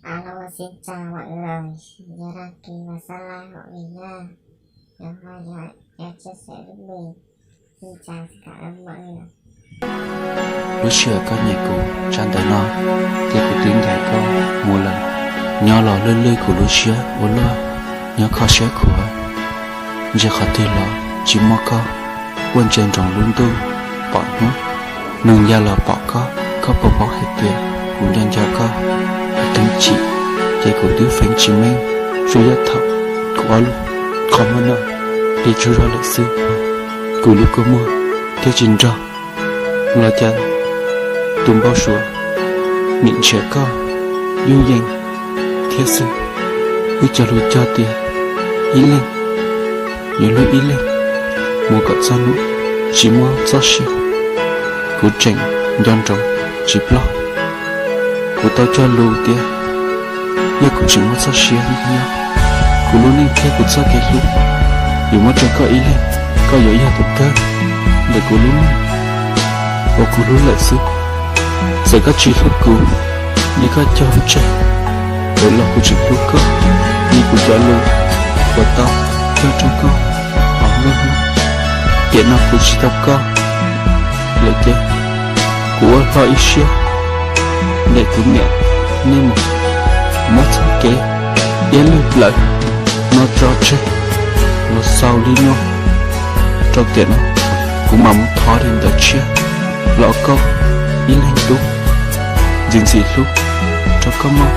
Alo, xin chào mọi người. Nhớ đăng ký và subscribe hộ mình nha. Nhớ like, nhớ chia sẻ giúp mình. Xin chào tất cả các mọi người. Lub sij hawm koj nyiam kuv tsab ntawv no, ces kuv twb ncaim koj mus lawm. Nyob los lwj lwj kuv lub siab ua luaj, nyob kho siab khuav. Ntsia qhov twg los tsis muaj koj, quaj ntsia nroos lub ntuj pom hnub. Neeg ya los pom koj, koj puas paub hais tias kuv nco nco koj, kuv teem chim, ces kuv twb feeb tsis meej, tsuas yog thaum kuv ob lub qhov muag no plig tsaug zog lawm xwb. Kuv lub kua muag thiaj tsis nrog los cas tus npau suav nim nrhiav koj yooj yim thiab xwb. Wb cog lus cog tias ib leeg yuav hlub ib leeg mus kom txog hnub tsis muaj txoj sia. Kuv tseem nco ntsoov tsis ploj. Kuv tau cog lus tias yog kuv tseem muaj txoj sia nyob, kuv lub neej thiab kuv txoj kev hlub yuav muab rau koj ib leeg. Koj yuav yog tus kawg ntawm kuv lub neej uas kuv hlub lawm xwb. Txawm koj tsis hlub kuv, li koj cog tseg, los kuv tseem hlub koj li kuv cov lus uas tau cog rau koj hauv nruab hnub. Tiam no kuv tsis tau koj lawm ces kuv ua hlo ib siab nrog kuv niam nej mus muab txoj kev iab lwj plawv no tso tseg los xaus li no. Rau tiam no kuv mam mus thov daim ntawv tshiab los ua koj ib leeg tub ntxim ntxim hlub rau koj mog.